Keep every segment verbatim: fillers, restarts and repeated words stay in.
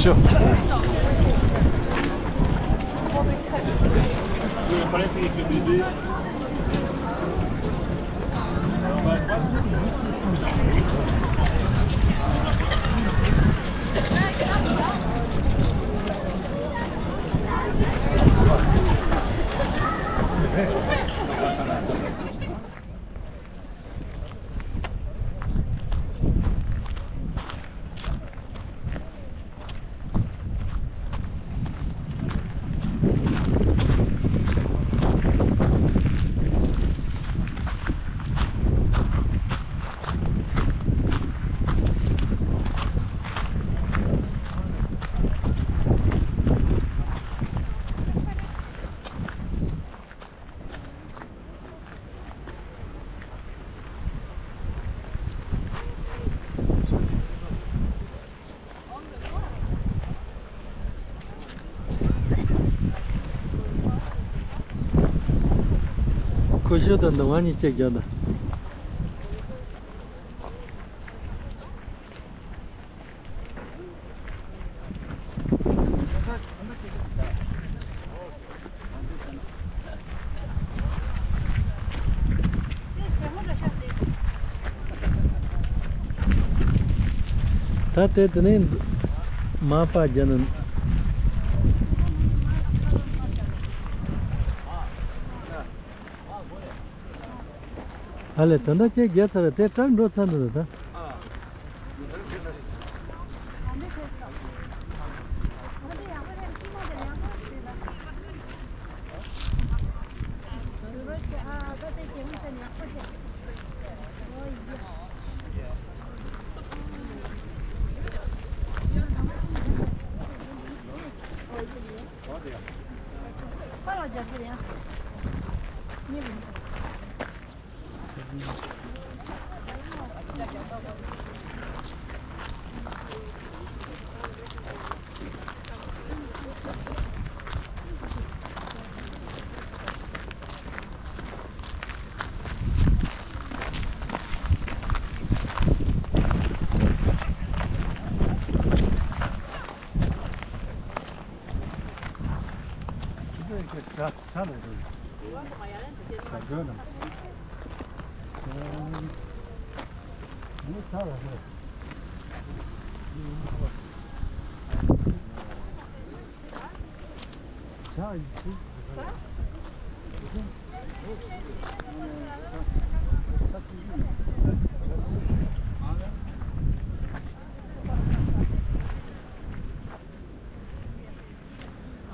Sure. ཁུ་བྱུག་དང་འདི་བ་གཉིས་གཅིག་རྒྱག་དང་། ད་དེ་དེ་ནས་མ་པ་རྒྱ་ནི། ཨ་ལས་ད་ལྟ་ཁྱེད་རྒྱལ་ཚར་བས་དེ་སྐྲག་འགྲོ་ཚར་འདུག་ད།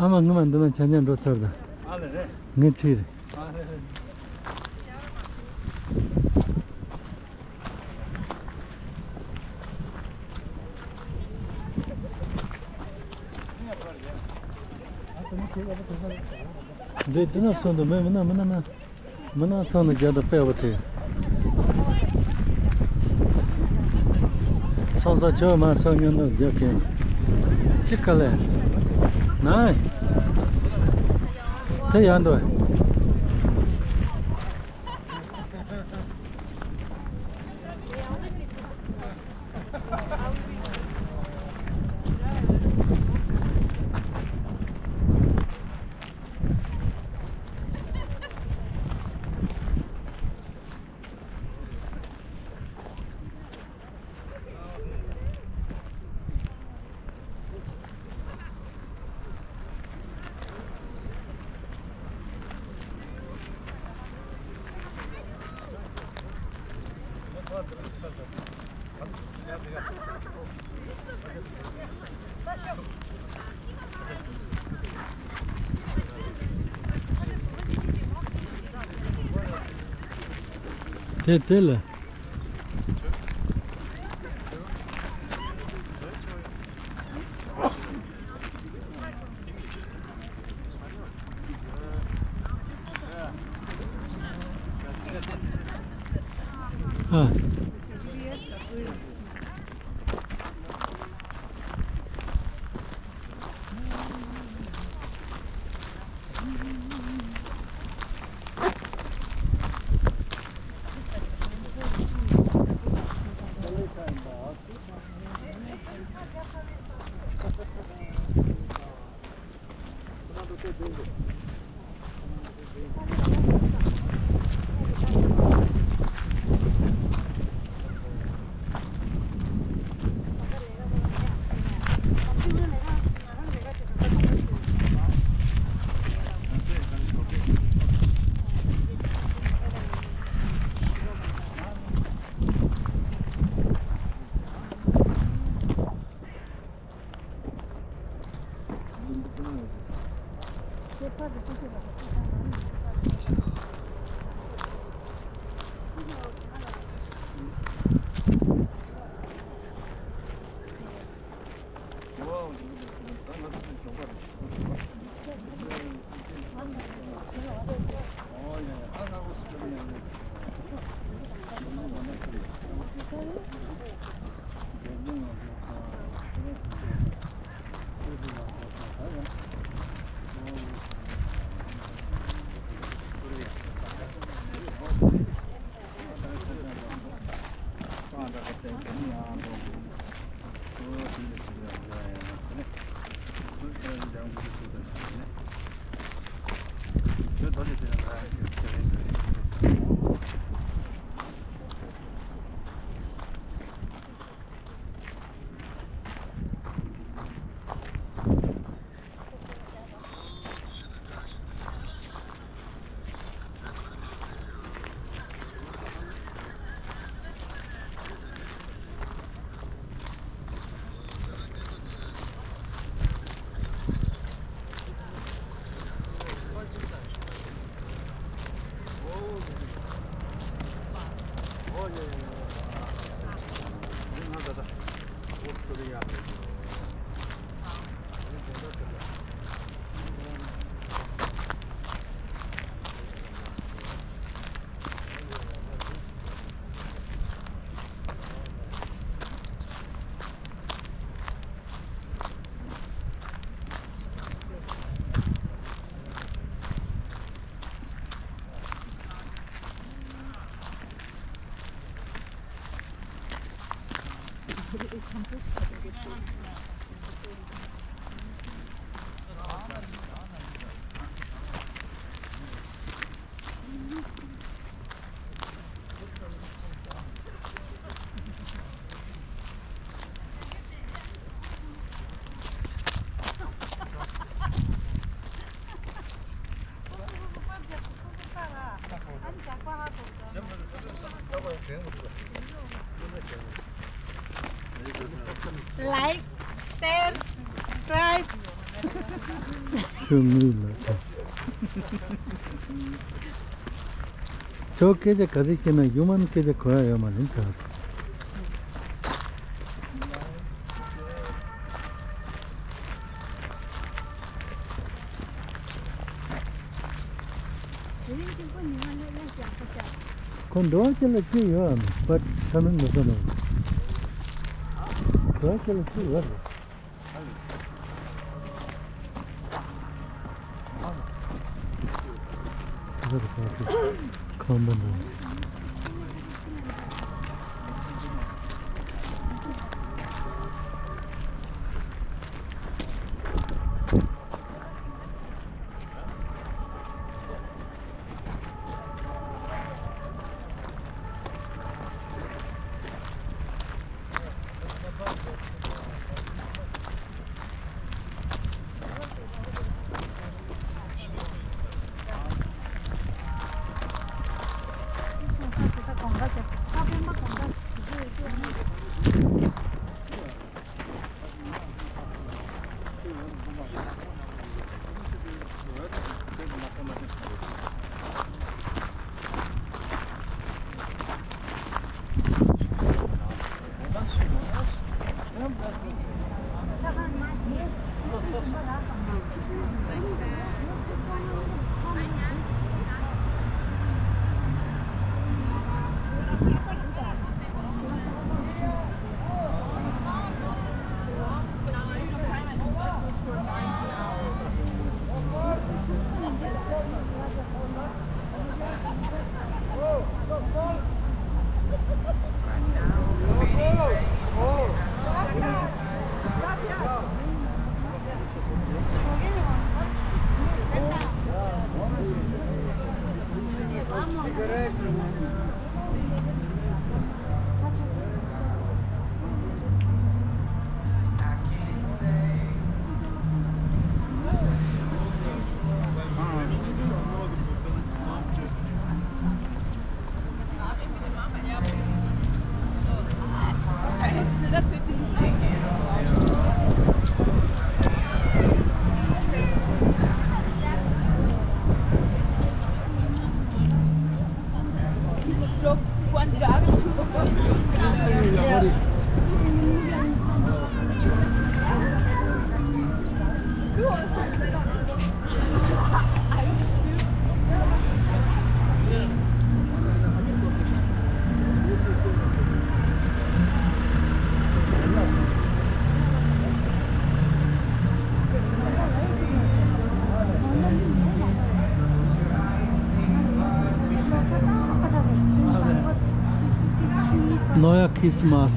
ཨ་མ་ངི་མ་འདི་ན་ཆ་ཉན་འགྲོ་ཚར་ད། ཨ་ལེ་རེད། ངི་ཁྲིད་རེད། ཨ་ལེ་རེད། འདི་འདི་ན་སོང་དུ་མེད་མི་ན་མི་ན་མི། མི་ནང་སོང་ནས་རྒྱ་དང་དཔེ་བ་དེ། སོང་ས་ཆོས་མ་སོང་ཉོན་དང་རྒྱ་ཁེ། ཅི་ག་ལས། ནའི། དེ་ཡང་དུ། དེ་དེ་ལ། Like, share, subscribe. ཤུ་མི་ལ། ཁྱོད་སྐད་ཆ་ག་ཚོད་བཤད་ན་ཡུ་མན་སྐད་ཆ་གོ་ཡ་ཡོད་མ་རེད་ད། ཁོ་འདྲ་བ་ཅིག་ལ་སྐྱེས་ཡོད་ཨམ་པ་ཁ་མིན་མི་ས་ནོ། འདྲ་བ་ཅིག་ལ་སྐྱེས་ཡོད་རེད། ཁམས་པ་འདྲ། Christmas.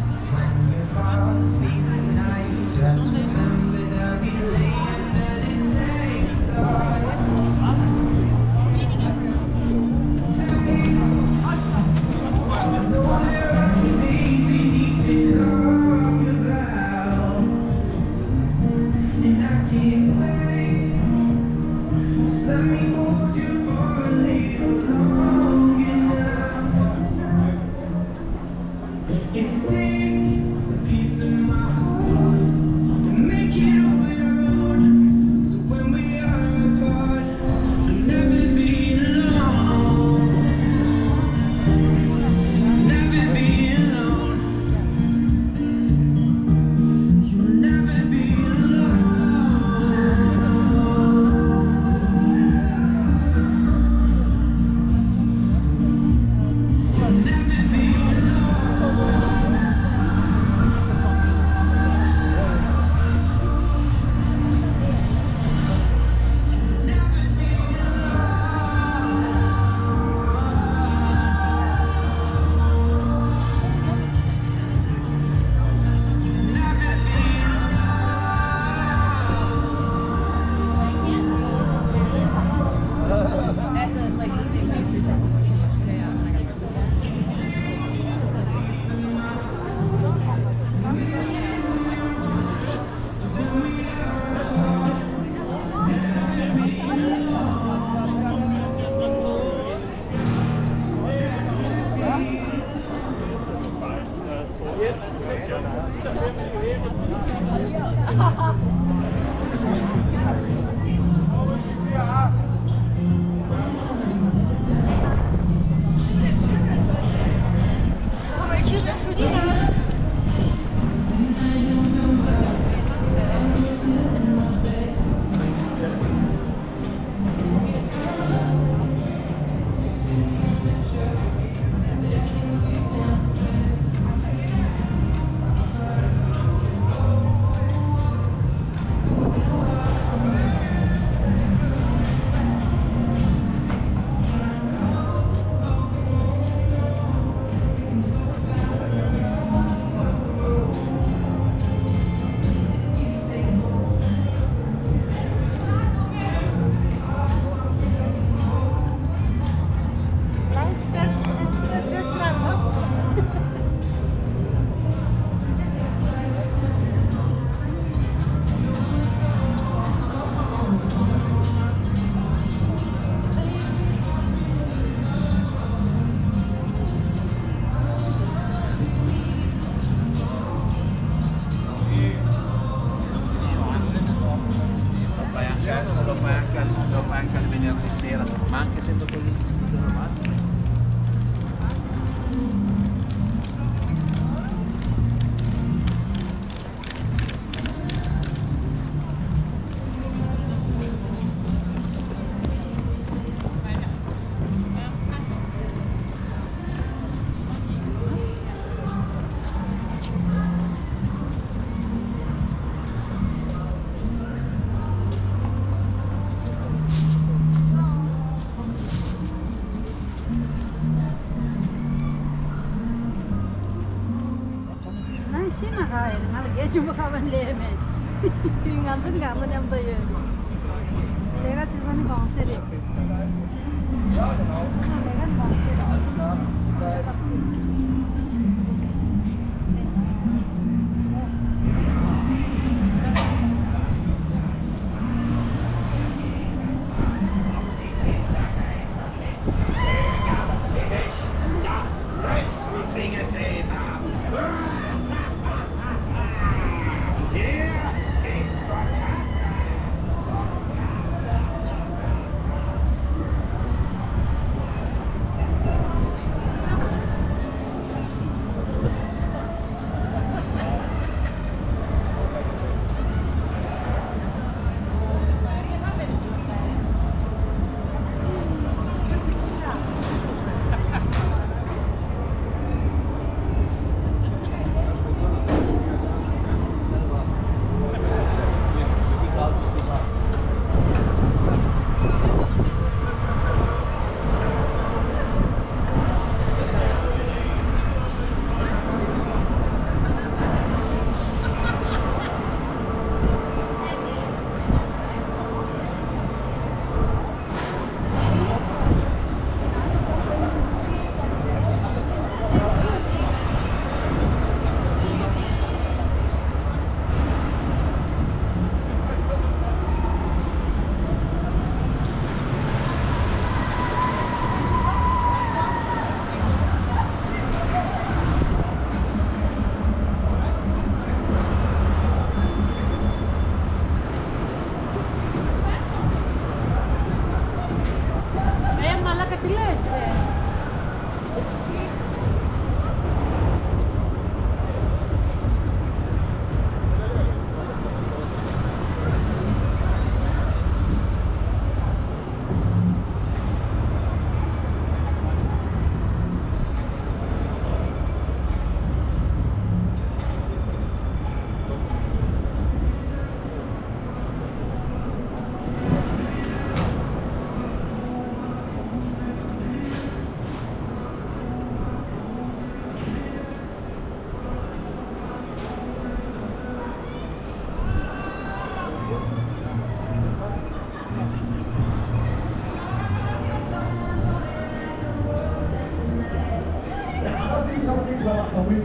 Lo fai anche, lo fai anche, lo fai anche il venerdì sera, ma anche se dopo lì. ནང་ཤི་ན་ཧ་ཡིན། ང་ལ་སྒེར་ཆེན་པོ་ཁ་བ་ལས་མེད། ང་ཚོ་གང་ཚོ་མཉམ་དུ་ཡོད། ལས་ཀ་བྱེད་ས་ནི་གོང་སེ་རེད། ལས་ཀ་ནི་གོང་སེ་རེད།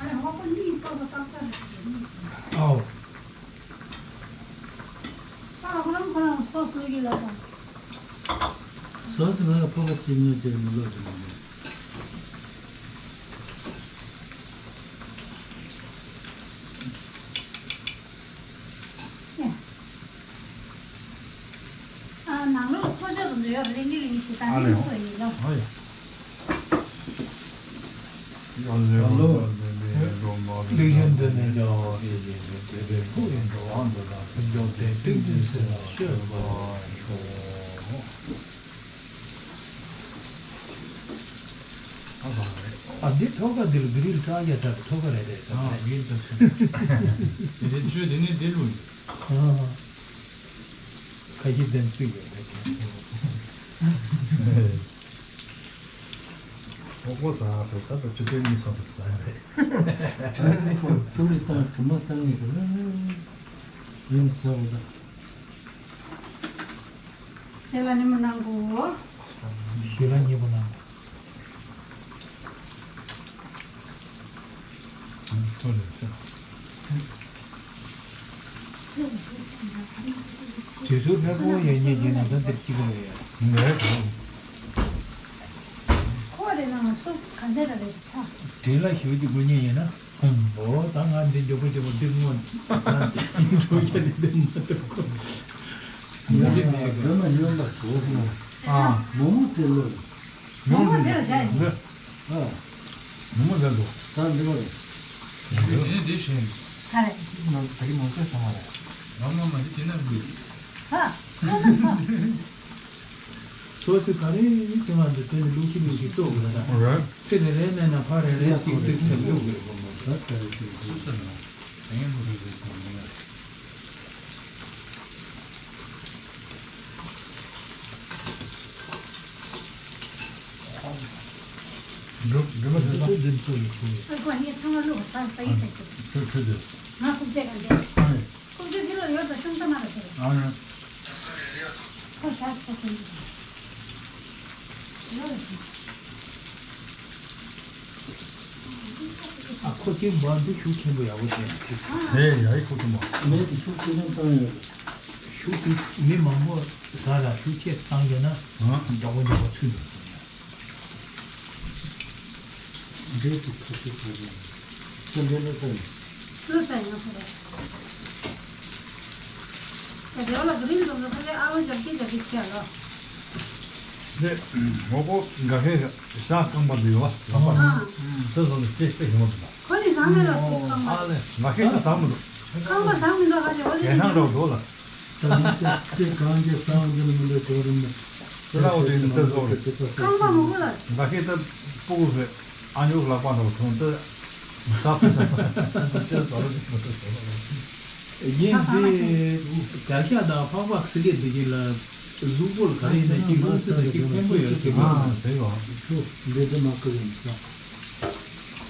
ཨ་ལས་ཧོ་ཁོ་གཉིས་སོ་སོ་ཏག་ཏག་རེད་གཉིས། ཨའོ། ཨ་ཁོ་རང་ཁོ་རང་སོ་སོ་གི་ལ་དང་། སོ་སོ་ལ་ཕོ་བ་ཅི་ཉོ་ཅེས་མི་ལོ་ཅི་མི་ཉོ། ཨ་ནང་ལོགས་ཚོ་ཆོས་དང་འབྲེལ་བ་རེད་ལི་ལི་ཞེས་ད་ནི་འདུག་པ་ཡིན་ལ། ཨ་ཡ། ལོ། ལེགས་བྱོན་འདི་ནས་ཀྱང་དེ་ཡིན་རེད། དེ་ལས་ཕུགས་ཡིན་འགྲོ་བ་འདི་དང་འཇོག་པའི་ཏིང་འཛིན་ཟེར་ལ་ཤོད་པར་ཤོག། ཨ་འདི་ཐོག་ཁ་འདིར་བི་རིལ་བཀྲ་རྒྱ་ཚར་ཐོག་ཁ་རེད་རེད་ཟེར་ཨ་རེད། བི་རིལ་བཀྲ་ཚར། དེ་རེད་ཆོས་དེ་ནས་དེ་ལུས། ཁ་ཤས་དེ་བརྩི་དགོས་ད་ཁྱེད། ཨོ་ཀོ་ཟ་སོ་ད་ལྟ་ཆུ་ཚོད་གཉིས་སོང་དུ་ཟ་རེད། ཐུག་རེ་བཏང་གྲིབ་མ་བཏང་ངེས་རེད། ཡིན་ཟེར་བ་ད། ཁྱེད་ལ་ནི་མི་གནང་གོ། ཞེ་ལ་ཉེ་པོ་གནང་། དུས་ཚོད་ལྷག་པོ་ཡོད་ཉེ་རྒྱུ་ན་ད་འདིར་གཅིག་ལ་ཡོད། ངས་ཁོ་རེ་ན་ང་ཚོ་ག་འདྲ་རེད་ཚ། དྲིན་ལ་ཞུ་རྒྱུ་དགོས་ཉེ་ཡིན་ན། ཨོ་ད་ང་འདི་མགྱོགས་པོ་མགྱོགས་པོ་འདི་སྔོན་ཟ་འགྲོ་ཡ་རེད་འདི་མ་གཏོགས་ཁོ། ཡོད་འདི་མེད་གི། ཨ། མོག་མོག་དེ་ལོས། མོག་མོག་དེ་ལ་བཞག་ཡིན། ཨ། མོག་མོག་ལ་འགྲོ། ད་འདི་བ་རེད། འདི་འདི་འདི་བཞིན། ད་རེད། ནང་ད་གི་ནང་ཚོད་ཚང་མ་རེད། ང་མ་མ་འདི་དེ་ན་འགྲོ། ས། ས་ན་ས། སོ་སོས་ག་རེ་ཡིན་ཟེར་བ་འདི་དེ་ནི་ལུག་ཤི་ལུག་ཤི་ལྟོས་དགོས་ད། རེད། ཚེ་རེ་རེ་ནས་ན་ཕ་རེ་རེ་ཅིག་ཏིག་ཏིག་ལུག་དགོས་དགོས་མ་རེད། ད་ད་རེ་ཅིག་ལུག་ས་ན། འགྲོ་འགྲོ་མ་ཐུབ་ས། འགྲོ་འགྲོ་ཡོད་ཁུལ། ཨ་ཁོ་ངས་ཚང་མ་བླུགས་ས་ས་ཡི་ས་ཀྱི། ཁྱོད་ཁྱོད་དེ། ང་ཁུག་ཆེ་ག་འདྲ། ཨ་ནི། ཁུག་ཆེ་འདི་ལ་ཡོད་ད་ཤོང་ས་མ་རེད་ཟེར། ཨ་ནི། ཁོ་ཞག་ཁོ་ཁུག་ཆེ། ཡོད་རེད། ཨ་ཁོ་ཅིག་འབའ་འདི་ཤུགས་ཆེན་པོ་ཡག་པོ་བྱས་ནས་ཁྱེད་ཚོ། ཧེ་ཡ་ཡི་ཁོ་ཅིག་མ། མེད་དེ་ཤུགས་ཆེ་ན་བཏང་ཡོད། ཤུགས་དེ་མི་མང་པོ་ཟ་ལ་ཤུགས་ཆེ་བཏང་རྒྱུ་ན་མགྱོགས་པོ་མགྱོགས་པོ་ཚུད་འགྲོ་ཐུབ་ཡ། འདྲེ་དེ་ཁ་ཤས་ཁ་ཤས་ཁྱེད་འདྲེ་ལོ་ཙམ། ལོ་ཙམ་ཡང་ཁོ་རེད། ད་རེ་བ་ལ་ག་རེ་འདུག་ན་ཁ་ཤས་ཨ་ལོ་རྒྱབ་ཀྱི་རྒྱབ་ཀྱི་ཆེ་ལོ། དེ་ངོ་པོ་འགའ་ཤས་ཤ་སྐམ་པ་འདུག་ཡོད་པ་ལག་པ། ཨ། དེ་ཚོ་ནི་ཏེ་ཏེ་ཞིམ་པོ་འདུག་ལ། ཁོ་ནི་བཟང་མེད་ལ་ཁོ་སྐམ་པ། ཨ་ལེ་ང་ཤས་ཀྱི་བཟང་མི་འདུག་སྐམ་པ་བཟང་མི་འདུག་ཧ་ཅང་འོ་དེ་གས་ནང་འདྲ་བོ་འདུག་ལ། ད་ནི་ཏེ་ཏེ་གང་གི་བཟང་འདི་ནི་མི་འདུག་ཅོ་རུ་མི། ཁྱོད་རང་འོ་དེ་ནི་ཏེ་བཟོ་རེད། སྐམ་པ་མང་པོ་ལ། ང་ཤས་ད་སྤུ་གུ་རེད། ཨ་ཉོག་ལག་པ་འདྲ་བོ་ཐོན་ཏེ། ས་ཕུ་ས་ཕུ་ས་ཕུ་ཅེས་ཟ་རོ་ཅིག་མ་ཐུབ་ཟེར་བ་ལ། ཡིན་ཏེ། བརྒྱ་ཤ་དང་ཕག་པ་སི་ལེ་འདི་གིན་ལ་གཟུགས་པོ་ལ་ག་རེ་ཡིན་ན་ཅིག་རླུང་སེམས་ལ་ཅིག་ཕན་པོ་ཡོད་ཟེར་གི་ཨ་རེད། ཟེར་བ། ཆུ་འདི་འདི་མ་ཁུ་ཡིན་ས།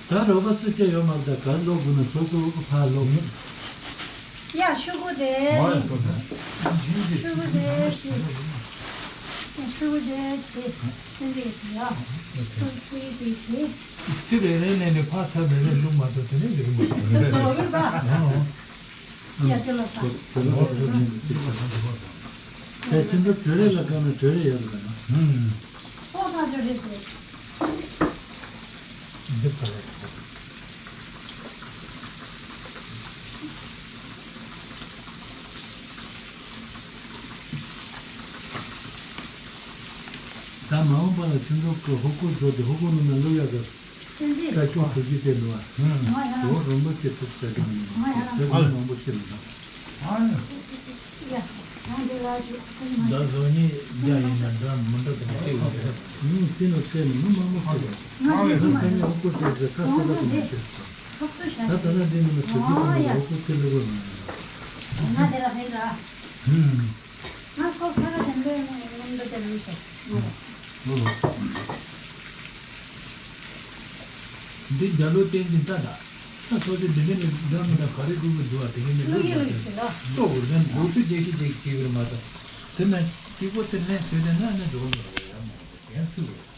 ད་རོགས་པ་སུ་བྱས་ཡོད་མ་རེད། ད་གར་ལོག་དགོས་ན་སོ་སོ་ཕར་ལོག་ཡ་ཤོག་གུ་དེ། ཨོ་ཡ་ཤོག་གུ། ཤོག་གུ་དེ་ཤི། ཤོག་གུ་དེ་ཤི། ཚན་རིག་ཡ། ཤོག་གུ་དེ་ཤི། ཚེ་རེ་རེ་ནས་ནི་ཕར་ཚར་རེ་རེ་བླུག་མ་ཐུབ་དེ་ནས་འགྲིག་གི་མ་རེད། ཡ་དེ་ལ་ས། དེ་ལ་ས་དེ་ཁྱེད་ཚོ་གྲོས་རེ་ལ་དགའ་ན་གྲོས་རེ་ཡོད་རེད་ན། ཧུམ། ཁོ་ཐག་ཆོད་རེད་ཟེར། འདི་ཚ་རེད། ད་མ་འོངས་པ་ལ་ཁྱོད་ཚོ་གི་ཧོ་ཀོ་བཟོ་དེ་ཧོ་ཀོ་ནང་ན་ཀླུ་ཡག་གི་བཀའ་ཆོས་ཐུགས་རྗེ་ཆེ་འདུག་ཨ། ཨོ་རིན་པོ་ཆེ་ཐུགས་རྗེ་ཆེ་འདུག་ཨ། དེ་ཚོ་མང་པོ་ཤེས་མི་འདུག་ད་བཟོ་ཉེས་རྒྱ་ཡིན་ན་འདྲ་མི་འདྲ་དེ་འདྲ་སྐྱེ་ཡོང་གི་རེད། མི་སྲིད་ནོ་ཁྲེལ་ནི་མི་མང་པོ་ཤེས་རེད། ང་ཚོ་ཕན་ནི་ཧོ་ཀོ་བཟོ་དེ་ཁ་ས་ལ་གོ་མི་ཤེས། ད་ད་ལྟ་འདི་ནི་མི་ཐུགས་རྗེ་ཆེ་འདུག་ཧོ་ཀོ་ཆེ་ལེ་གོ་མི་འདུག་ང་དེ་ལ་ཕན་ག་ཧུམ། ང་སོགས་ས་ར་དེ་འདྲའི་ནང་མི་འདུག་ཅེས་མི་ཤེས། འདི་རྒྱ་ལོ་བསྟན་འཛིན་ལྟ་ད། ད་སོ་སོ་འདི་འདྲའི་འདྲ་མི་འདྲ་ག་རེ་དགོས་ཀྱི་འདུག་ཨ། དེ་འདྲའི་ལོ་ལོ་རྒྱག་ཅིག་ལ་ལྟོ་གོ་ཟན་འདུག་ཚུལ་རྒྱས་ཤིག་རྒྱས་ཤིག་བྱེད་ཀྱི་རེད་མ་གཏོགས། དེ་ན་གཅིག་པོ་དེ་ལན་ཟོས་དེ་ན་ནི་འགྲོ་གི་མི་རེད། ཡང་མ་རེད། ཡང་ཚུལ་རེད།